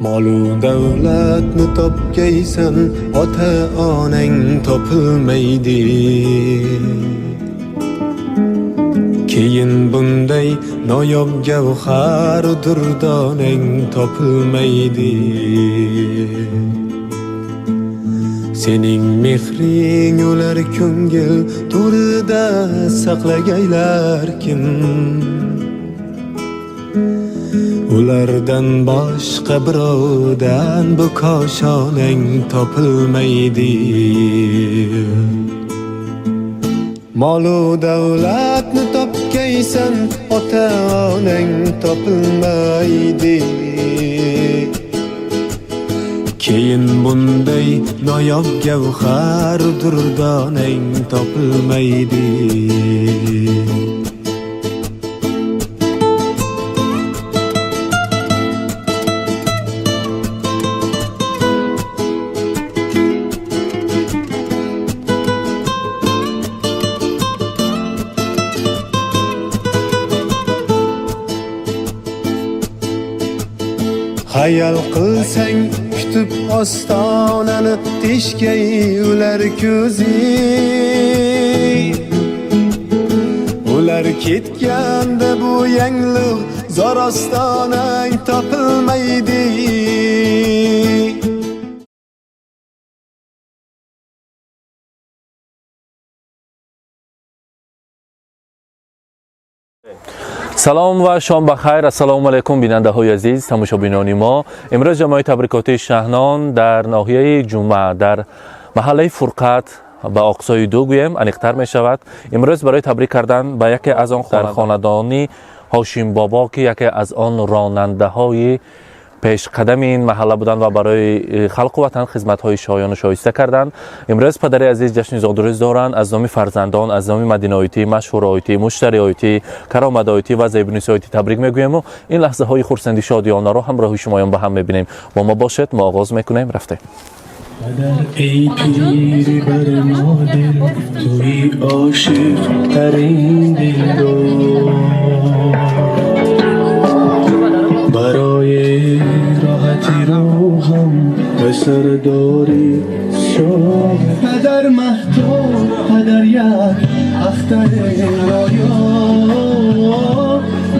Molu davlatni topgaysan, ota onang topilmaydi. Keyin bunday noyob gavhar durdonang topilmaydi. Sening mehring ular ko'ngil to'rida saqlagaylar kim? Ulardan boshqa birovdan bu koshonang topilmaydi. Molu davlatni topgaysan, ota onang topilmaydi. Keyin bunday noyob gavhar durdonang topilmaydi. Xayol qilsang kutib ostonani teshgay ular ko'zi. Ular ketganda bu yangliq zor ostonang topilmaydi. Салом ва шом ба хайр. Ассалому алайкум, бинандаҳои азиз, тамошобинони мо. Имрӯз ҷамоаи табрикотии Шаҳнон дар ноҳияи Ҷумъа, дар маҳаллаи Фурқат, ба Оқсои ду гӯем аниқтар мешавад. Имрӯз барои табрик кардан ба яке аз он дар хонадони Ҳошимбобо, ки яке аз он ронандаҳои пешқадами ин маҳалла буданд ва барои халқу ватан хизматҳои шоёну шоиста карданд. Имрӯз падари азиз ҷашни зодрӯз доранд. Аз номи фарзандон, аз номи Мадинаоитӣ, Машҳуроитӣ, Муштариоитӣ, Каромадоитӣ ва Зебунисоитӣ табрик мегӯему ин лаҳзаҳои хурсанди шодиёнаро ҳамроҳи шумоён ба ҳам мебинем. Бо мо бошед, мо оғоз мекунем. Рафтем. پدر ای پیر بر ما دل توی عاشق ترین دلدار، برای راحتی روحم به سرداری شاه. پدر مهتاب، پدر یک اختر رایا،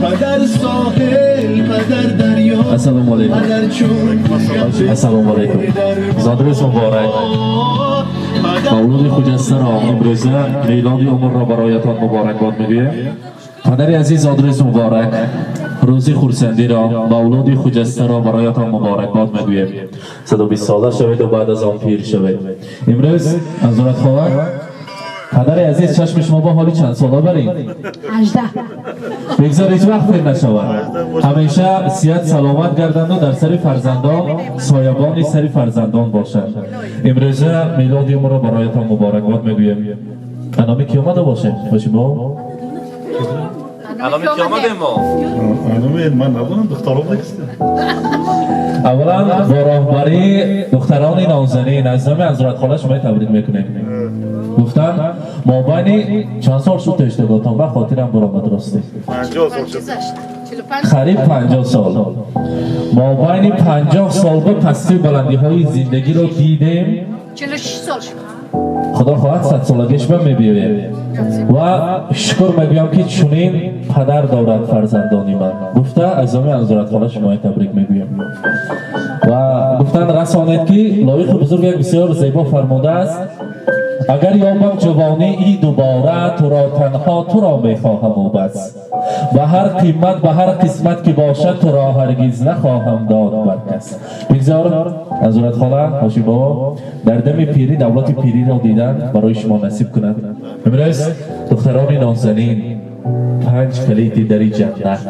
پدر ساحل، پدر دریا. Ассалому алайкум. پدر چون Ассалому алайкум, зодрӯз муборак. Мавлуди хуҷастаро имрӯза мелоди умрро бароятон муборакбод мегӯем. Падари азиз, зодрӯз муборак. Рӯзи хурсандиро, мавлуди хуҷастаро бароятон муборакбод мегӯем. 120 сола шаведу баъд аз он пир шавед. Имрӯз Анзуратхола, падари азиз, чашми шумо бо ҳоли чанд сола барин? 18. Бигзор ҳеҷ вақт пир нашавад, ҳамеша сиҳат саломат гарданду дар сари фарзандон соябони сари фарзандон бошад. Имрӯза мелоди умрро бароятон муборакбод мегӯем. Аноми ки омада бошем? Бошимо, аноми ки омадем мо? Аноми ман надонам, духтарон бикистем. Аввалан бо роҳбарии духтарони нозанин аз номи Ҳазратхола шумои табрик мекунем. Гуфтан, мобайни чанд сол шуд тештаготон, ба хотирам баромад, ростӣ. 50 сол шуд. Қариб 50 сол. Мобайни 50 сол ба пастию баландиҳои зиндагиро дидем. 46 сол шуд. Худо хоҳад, садсолагиш ба мебиёем ва шукр мегӯям, ки чунин падар дорад фарзандони ман, гуфта аз номи Ҳазратхола шумои табрик мегӯям. Ва гуфтан, расонед, ки Лоиқи бузург як бисёр зебо фармудааст: «Агар ёбам ҷавонии дубора, туро, танҳо туро мехоҳаму бас. Ба ҳар қимат, ба ҳар қисмат ки бошад, туро ҳаргиз нахоҳам дод бар кас». Бигзор Ҳазратхола, Ҳошимбобо дар дами пирӣ давлати пириро дидан барои шумо насиб кунад. Имрӯз духтарони нозанин, панҷ калиди дари ҷаннат,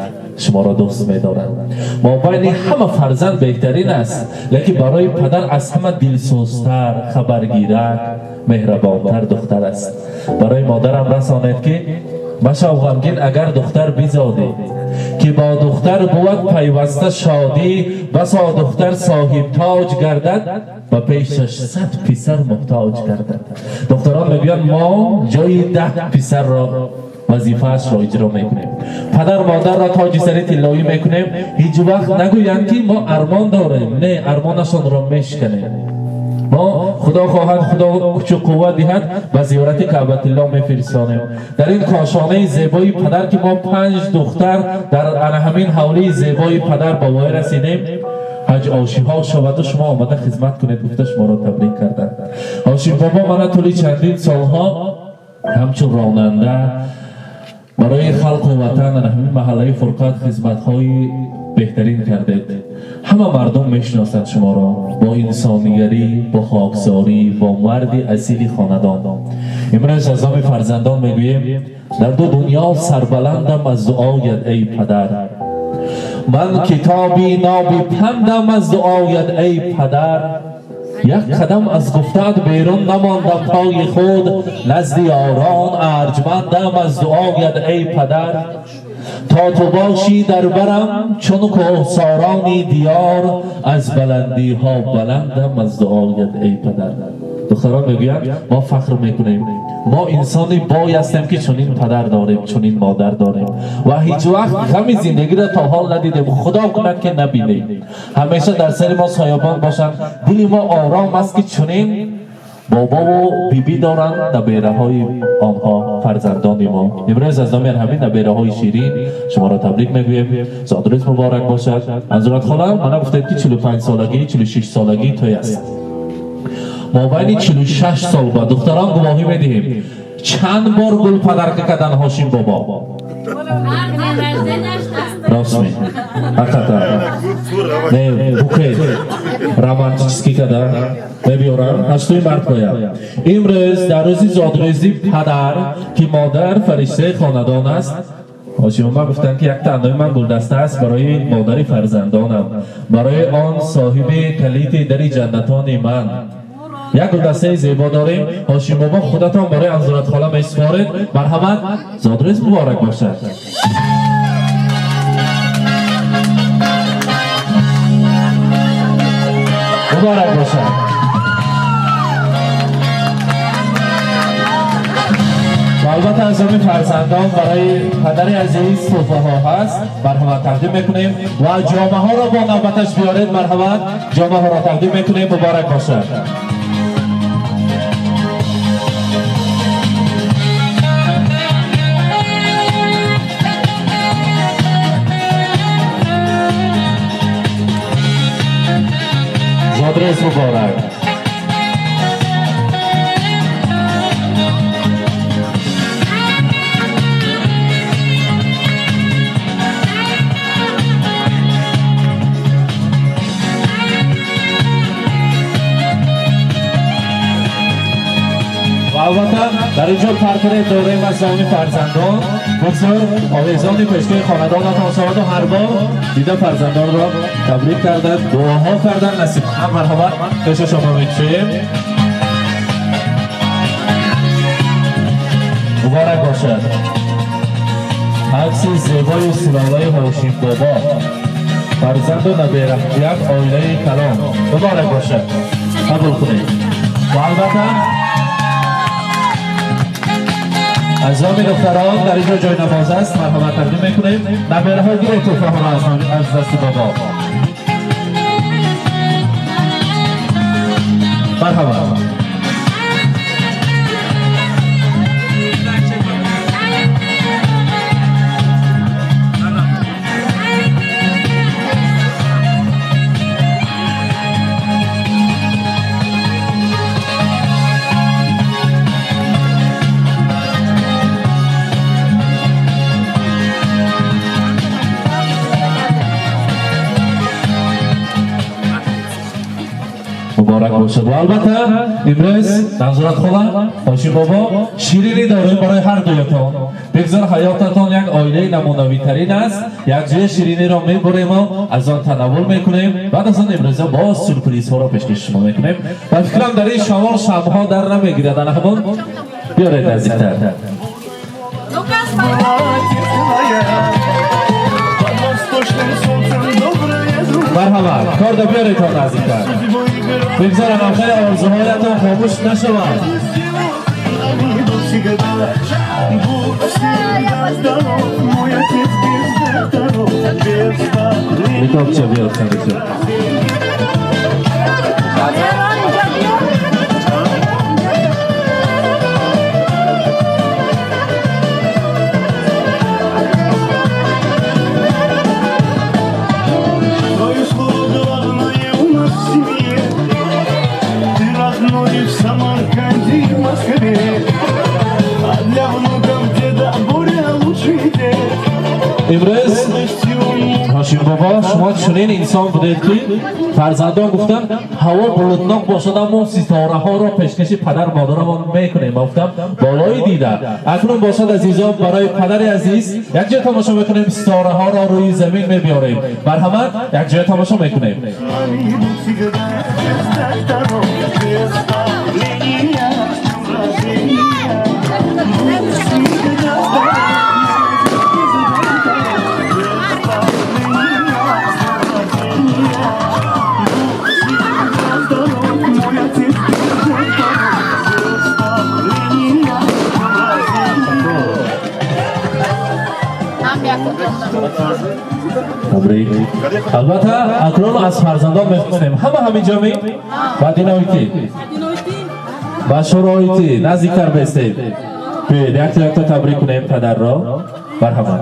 шуморо дӯст медоранд. Мобайни ҳама фарзанд беҳтарин аст, лекин барои падар аз ҳама дилсӯзтар, хабаргирак, меҳрабонтар духтар аст. Барои модарам расонед, ки машав ғамгин, агар духтар бизодӣ, ки бо духтар бувад пайваста шодӣ. Басо духтар соҳибтоҷ гардад, ба пешаш 100 писар муҳтоҷ гардад. Духтарон мегӯянд, мо ҷои 10 писарро Вазифаашро иҷро мекунем. Падар модарро тоҷи сари тиллоӣ мекунем. Ҳеҷ вақт нагӯянд ки мо армон дорем. Не, армонашонро мешканем. Мо худо хоҳад, худо кучу қувват диҳад, ба зиёрати Каъбатилло мефиристонем. Дар ин кошонаи зебои падар ки мо 5 духтар дар ана ҳамин ҳавлии зебои падар ба воя расидем, ҳаҷ ошиҳо шаваду шумо омада хизмат кунед гуфта шуморо табрик карданд. Ҳошим бобо мана тӯли чандин солҳо ҳамчун ронанда барои халқу ватан дар ҳамин маҳаллаи Фурқат хизматҳои беҳтарин кардед. Ҳама мардум мешиносанд шуморо бо инсонигарӣ, бо хоксорӣ, бо марди асили хонадон. Имрӯз аз номи фарзандон мегӯем: дар ду дунё сарбаландам аз дуоят эй падар, ман китоби ноби пандам аз дуоят эй падар, як қадам аз гуфтаат берун намондам пои худ, назди ёрон арҷмандам аз дуоят эй падар, то ту бошӣ дар барам чун кӯҳсорони диёр, аз баландиҳо баландам аз дуоят эй падар. Духтарон мегӯянд мо фахр мекунем, мо инсони бой ҳастем ки чунин падар дорем, чунин модар дорем ва ҳеҷ вақт ғами зиндагиро то ҳол надидем. Худо кунад ки набинем. Ҳамеша дар сари мо соябон бошанд. Дили мо ором аст ки чунин бобову бибӣ доранд набераҳои онҳо, фарзандони мо. Имрӯз аз номи ҳамин набераҳои ширин шуморо табрик мегӯем. Зодрӯз муборак бошад. Анзурат хола, мана гуфтед ки 45 солагӣ, 46 солагӣ той аст. Мобайни 46 сол ба духтарон гувоҳӣ медиҳем. Чанд бор гул падарка кардан Ҳошим бобо? Рост ми? Ҳақиқатан. Не, букет романтический када мебиёрам. 8 март бояд. Имрӯз дар рӯзи зодрӯзи падар ки модар фариштаи хонадон аст, Ҳошим бобо гуфтанд ки як таънои ман гулдаста аст барои модари фарзандонам, барои он соҳиби калиди дари ҷаннатони ман. Як гулдастаи зебо дорем. Ҳошим бобо худатон барои Анзурат хола месупоред. Марҳамат, зодрӯз муборак бошад. Муборак бошад. ва албатта аз номи фарзандон барои падари азиз туҳфаҳо ҳаст. Марҳамат тақдим мекунем ва ҷомаҳоро бо навбаташ биёред. Марҳамат, ҷомаҳоро тақдим мекунем. Муборак бошад. Зодрӯз муборак. Албатта дар инҷо портрет дорем аз номи фарзандон. Бисёр овезони пешгоҳи хонадонатон шаваду ҳар бор дида фарзандонро табрик карданд, дуоҳо карданд. Насиб ҳам марҳамат пеша шумо мекушоем. Муборак бошад. Акси зебои силолаи Ҳошим бобо, фарзанду набера, як оилаи калон. Муборак бошад. Қабул кунед. Ва албатта аз номи духтарон дар инҷо ҷои намоз аст. Марҳамат тақдим мекунем. Набераҳо гиред туҳфаҳоро аз дасти бобо. Марҳамат. Муборак бошад. Ва албатта имрӯз Манзурат хола, Ҳошим бобо ширинӣ дорем барои ҳар дуятон. Бигзор ҳаётатон як оилаи намунавитарин аст. Якҷоя шириниро мебурему аз он танаввул мекунем. Баъд аз он имрӯза боз сюрпризҳоро пешкаши шумо мекунем. Ва фикрам дар ин шамол шамъҳо дар намегирад. Ана ҳамон биёред наздиктар. Марҳамат, корда биёред то наздиктар. Бигзорам охири орзуҳоятон хомӯш нашавад. Всегда, будь всегда здоров, мой отец без докторов, без болезней. Литовча биёр, Сандиҷон. Твое слово главное у нас в семье. Ты родной в Самарканде и в Москве. А для внуков деда Боря лучший дед. Имрӯз Радостью он Ҳошим бобо, шумо чунин инсон будед, ки фарзандон гуфтанд, ҳаво булутнок бошад, аммо ситораҳоро пешкаши падар модарамон мекунем. Ма гуфтам, болои дида. Акнун бошад, азизон, барои падари азиз якҷоя тамошо мекунем, ситораҳоро рӯи замин мебиёрем. Марҳамат, якҷоя тамошо мекунем. Будь всегда без докторов, без давления, с днем рождения. Будь всегда здоров, без докторов, без давления, с днем рождения. Будь всегда здоров, мой отец без докторов, без давления, с днем рождения. Ҳам як отоқ. Табрик. Албатта, акнун аз фарзандон мехонем. Ҳама ҳамин ҷо ми ба диноити, ба шароити наздиктар бестед. Биёед, якто якто табрик кунем падарро. Марҳамат.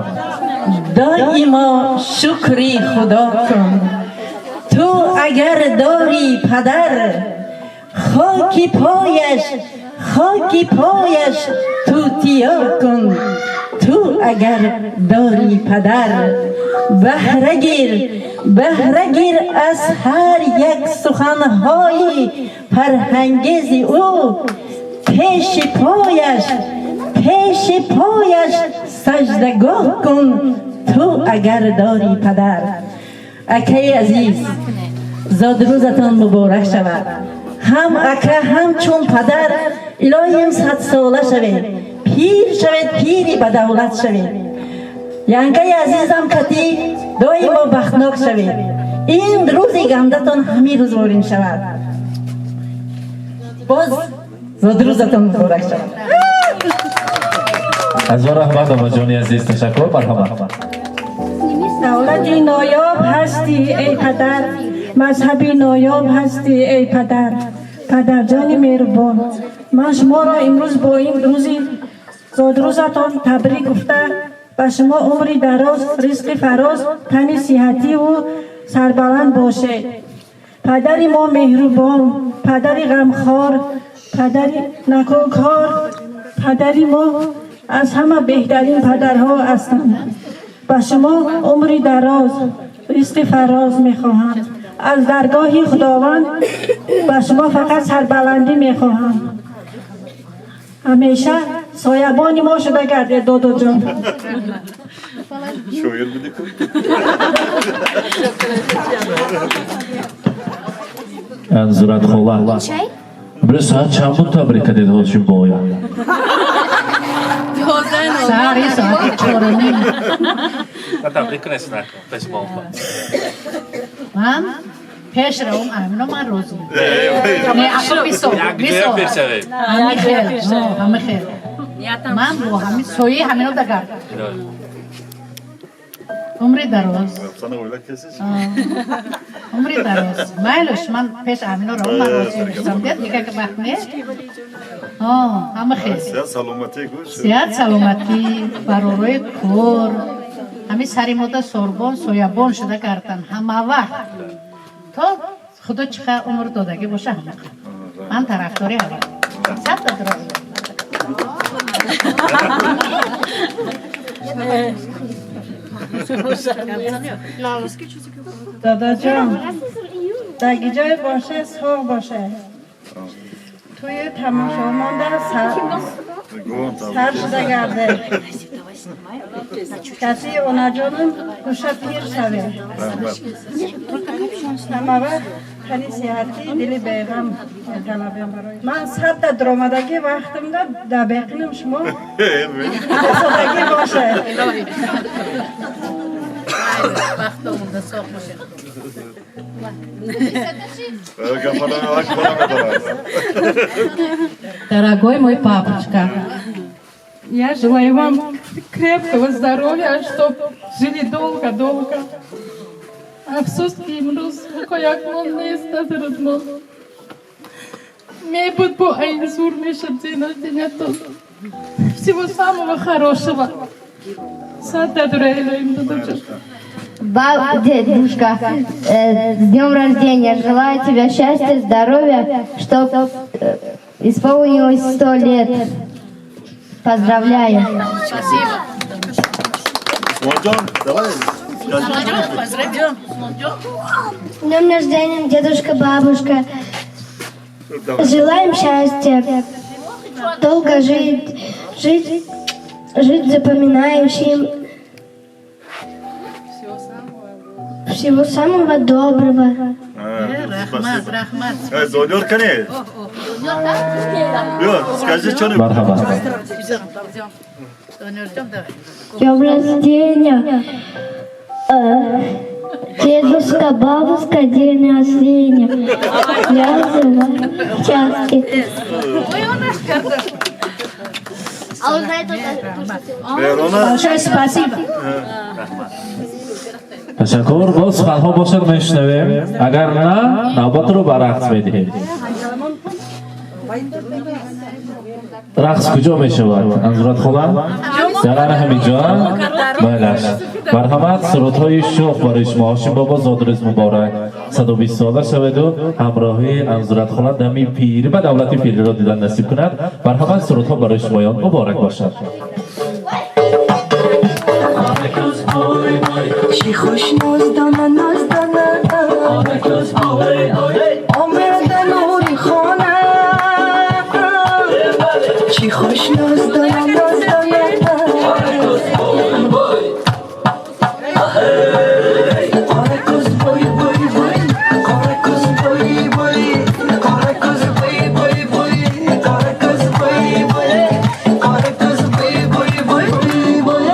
Доимо шукри Худо кун. Ту агар дорӣ падар, хоки пояш, хоки пояш тутиё кун. Ту агар дорӣ падар, баҳра гир, баҳра гир аз ҳар як суханҳои фарҳангези ӯ. Пеши пояш, пеши пояш саждагоҳ кун. Ту агар дорӣ падар. Акаи азиз, зодрӯзатон муборак шавад. Ҳам ака, ҳам чун падар, илоҳим садсола шавед, пир шавед, пири ба давлат шавед. Янкаи азизам катӣ доимо бахтнок шавед. Ин рӯзи гандатон ҳамин рӯз ворин шавад. Боз зодрӯзатон муборак шавад. Ҳазор раҳмат, омаҷони азиз, ташаккур. Марҳамат. Давлати ноёб ҳастӣ, эй падар, мазҳаби ноёб ҳастӣ, эй падар. Падарҷони меҳрубон, ман шуморо имрӯз бо ин рӯзи зодрӯзатон табрик гуфта, ба шумо умри дароз, ризқи фароз, тани сиҳативу сарбаланд бошед. Падари мо меҳрубон, падари ғамхор, падари накӯкор, падари мо аз ҳама беҳтарин падарҳо ҳастанд. Ба шумо умри дароз, ризқи фароз мехоҳам. Аз даргоҳи Худованд ба шумо фақат сарбаландӣ мехоҳам. Ҳамеша соябони мо шуда гардед, додоҷон. Шоир будӣ ку? Анзурат хола. Бир соат чанд буд табрик кардед ҳошим боя? Саҳари соати 4:30. Табрик кунед, пеш бо. Ман пеш равам, амино ман розӣ. Не, ақл бисо. Бисо. Ҳами хел. Ҳами хел. Ман бо ҳами сои ҳамино дагар. Умри дароз. Sana ойлак кесиш. Умри дароз. Майлаш, ман пеш амино равам, ман розӣ мешавам. Дед дигар вақт не. Ҳама хел. Сиҳат саломатӣ гӯш. Сиҳат саломатӣ, баророи кор. Ҳамин сари мода сорбон, соябон шуда кардан ҳама вақт. То Худо чӣ умр додагӣ боша, ҳама. Ман тарафдори ҳавам. Садта дароз. Додаҷон, дар ҷое боше, соғ боше. Туи тамошо монда сар шуда гарде. Каси онаҷонам гӯша пир шаве. Ҳама вақт тани сиҳатӣ, дили беғам металабем барои. Ман садта даромадагӣ вақтамда дар беқинам шумо содагӣ боше. Вақтомонда соғ бошед. Гапана медорад. Дорогой мой папочка, Я желаю вам крепкого здоровья, чтоб жили долго-долго. Афсӯс, ки имрӯз ҳукоякмон нест, назаратмон. Мебуд, бо айн зур мешад день рождения тут. Всего самого хорошего. Садда дурайлаим. Дедушка, с днем рождения! Желаю тебе счастья, здоровья, чтоб исполнилось 100 лет. Поздравляю! Спасибо. Усмонҷон, давай. Поздравим. С днем рождения, дедушка, бабушка! Давай. Желаем счастья, долго жить, жить, жить запоминающим. Всего самого доброго. Раҳмат, раҳмат. Додёр кане? Ё, скажи что-нибудь. Марҳамат. Донёрҷон, давай. С днем рождения, дедушка, бабушка, день рождения. Я желаю счастья. Ой, у нас карда. А он знает. Меҳрона. Большое спасибо. Ташаккур. Боз суханҳо бошад, мешунавем, агар на, навбатро ба рақс медиҳем. Рақс куҷо мешавад, Анзуратхола? Дар ана ҳамин ҷо. Майлаш, марҳамат, сурудҳои шӯх барои шумо. Ҳошим бобо, зодрӯз муборак, 120 сола шаведу ҳамроҳии Анзуратхола дами пирӣ ба давлати пириро дидан насиб кунад. Марҳамат, сурудҳо барои шумоён муборак бошад. Чӣ хуш ноздона, ноздона омада нури хона. Чӣ хуш ноздона, ноздона. Қора коз, бой, бой, бой, қора коз, бой, бой, қора коз, бой, бой, бой, қора коз, бой, бой, қора коз, бой, бой, бой, бой.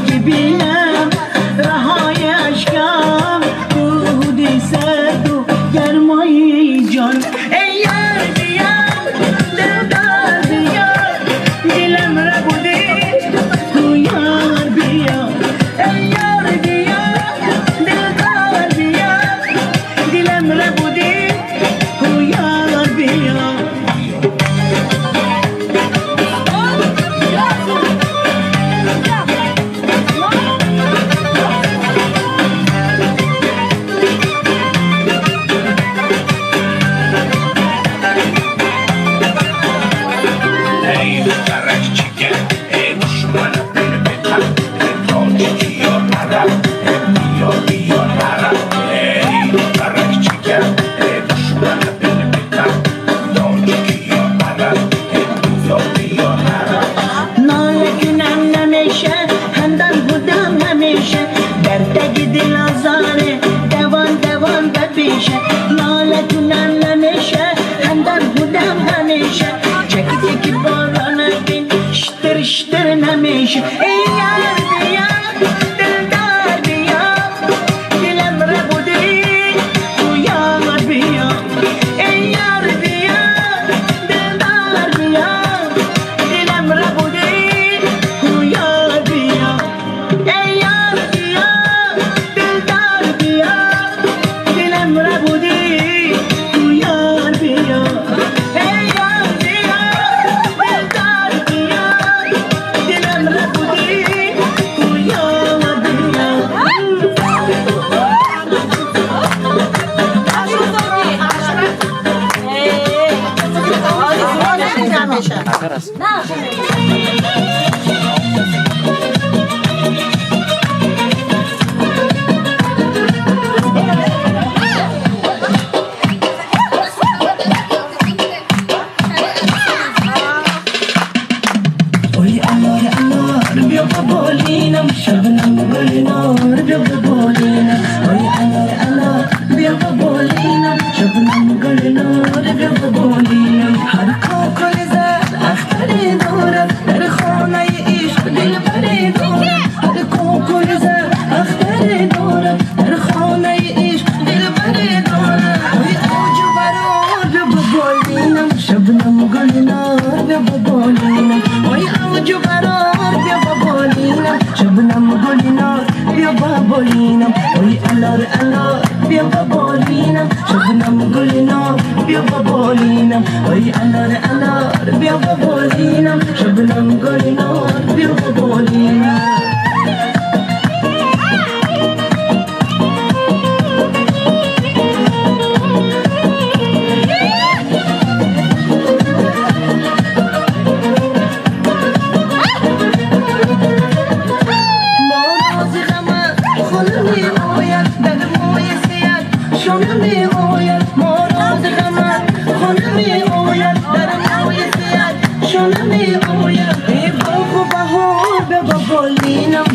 که بینم رهای اشکم دودی سرد و گرمای جان. ای یار بیا دلدار بیا دلم را بودی تو یار بیا. ای یار بیا دلدار بیا دلم را بودی تو یار بیا. ای یار بیا دلدار بیا دلم را بودی تو یار بیا. ای یار بیا دلدار بیا دلم را بودی تو یار بیا. ای یار بیا دلدار بیا دلم را بودی تو یار بیا. ای یار بیا دلدار بیا دلم را بودی تو یار بیا. Oy anor anor بیا بالینم شبنم گل نار بیا بالینم. Oy anor anor بیا بالینم شبنم گل نار بیا بالینم. هر کوکل زد اختر دارد در خانه عشق دلبر دارد. هر کوکل زد اختر دارد در خانه عشق دلبر دارد. Oy اوج برار بیا بالینم شبنم گل نار بیا بالینم. Oy اوج برار بیا بالینم شبنم گل نار بیا بالینم. Oy انار انار بیا بالینم شبنم گل نار بیا بالینم. Oy انار انار بیا بالینم شبنم گل نار بیا بالینم.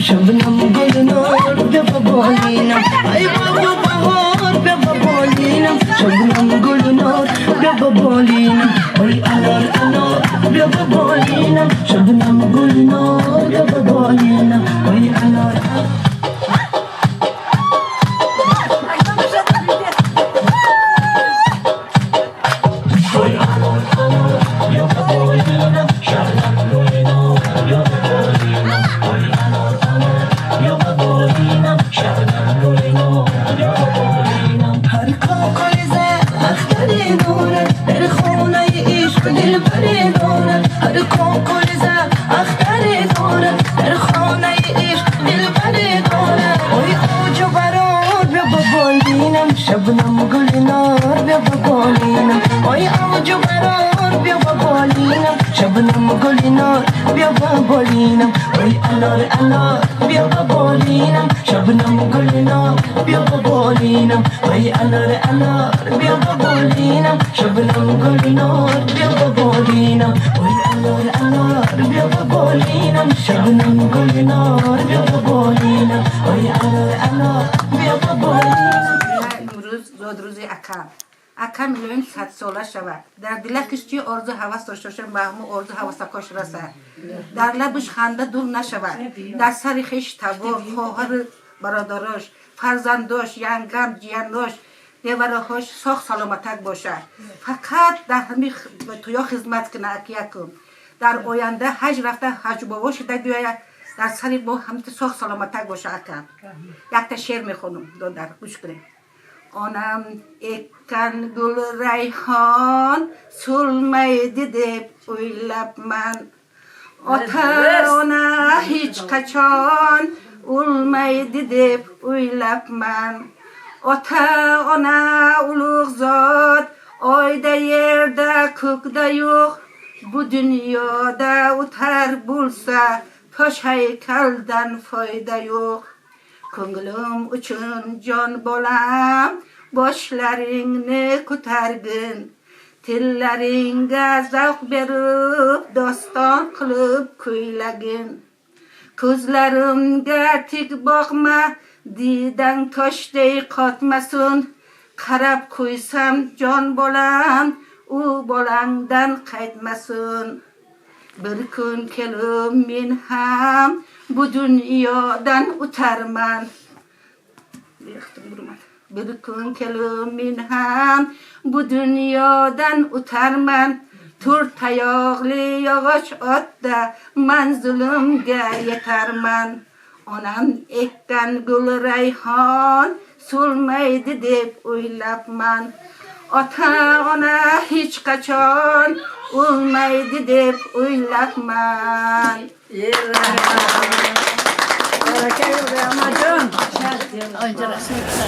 شبنم گل نار بیا بالینم. ای بابا بهار بیا بالینم شبنم گل نار بیا بالینم. ای انار انار بیا بالینم شبنم گل نار بیا بالینم. ای انار شبنم گل نار بیا بالینم. Oy اوج برار بیا بالینم شبنم گل نار بیا بالینم. Oy انار انار بیا بالینم شبنم گل نار بیا بالینم. Oy انار انار بیا بالینم شبنم گل نار بیا بالینم. Oy انار انار بیا بالینم شبنم گل نار بیا بالینم. Oy انار انار بیا بالینم. امروز زاد روز اکا اکا Акам илоҳим 100 сола шавад. Дар дилакиш чи орзу ҳавас дошта бошад, ба ҳамун орзу ҳавасакош расад. Дар лабиш ханда дур нашавад. Дар сари хеш табор, хоҳару бародарош, фарзандош, янгам, ҷиянош, девараҳош соғ саломатак бошад. Фақат дар ҳами туё хизмат кунад акиякум. Дар оянда ҳаҷ рафта, ҳаҷбобо шуда биёяд. Дар сари мо ҳамта соғ саломатак боша акам. Якта шеър мехонам, додар, гӯш кунед. Onam ekkan gul rayhon so'lmaydi deb o'ylabman. Ota ona hech qachon o'lmaydi deb o'ylabman. Ota ona ulug' zot, oyda, yerda, ko'kda yo'q. Bu dunyoda o'tar bo'lsa, tosh haykaldan foyda yo'q. Ko'nglim uchun jon bolam, boshlaringni ko'targin. Tillaringga zavq berib, doston qilib kuylagin. Ko'zlarimga tik boqma, diydang toshday qotmasin. Qarab qo'ysam jon bolam, u bolangdan qaytmasin. Bir kun kelib men ham bu dunyodan o'tarman. Bir kun kelib men ham bu dunyodan o'tarman. To'rt tayoqli yog'och otda manzilimga yetarman. Onam ekkan gul rayhon so'lmaydi deb o'ylabman. Ota ona hech qachon o'lmaydi deb o'ylabman.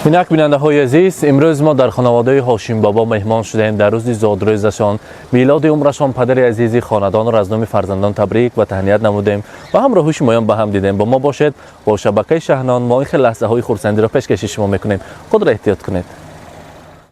Инак, бинандаҳои азиз, имрӯз мо дар хонаводаи Ҳошимбобо меҳмон шудаем дар рӯзи зодрӯзашон, милоди умрашон. Падари азизи хонадонро аз номи фарзандон табрик ва таҳният намудем ва ҳамроҳи шумоён ба ҳам дидем. Бо мо бошед, бо шабакаи Шаҳнон. Мо ин хел лаҳзаҳои хурсандиро пешкаши шумо мекунем. Худро эҳтиёт кунед.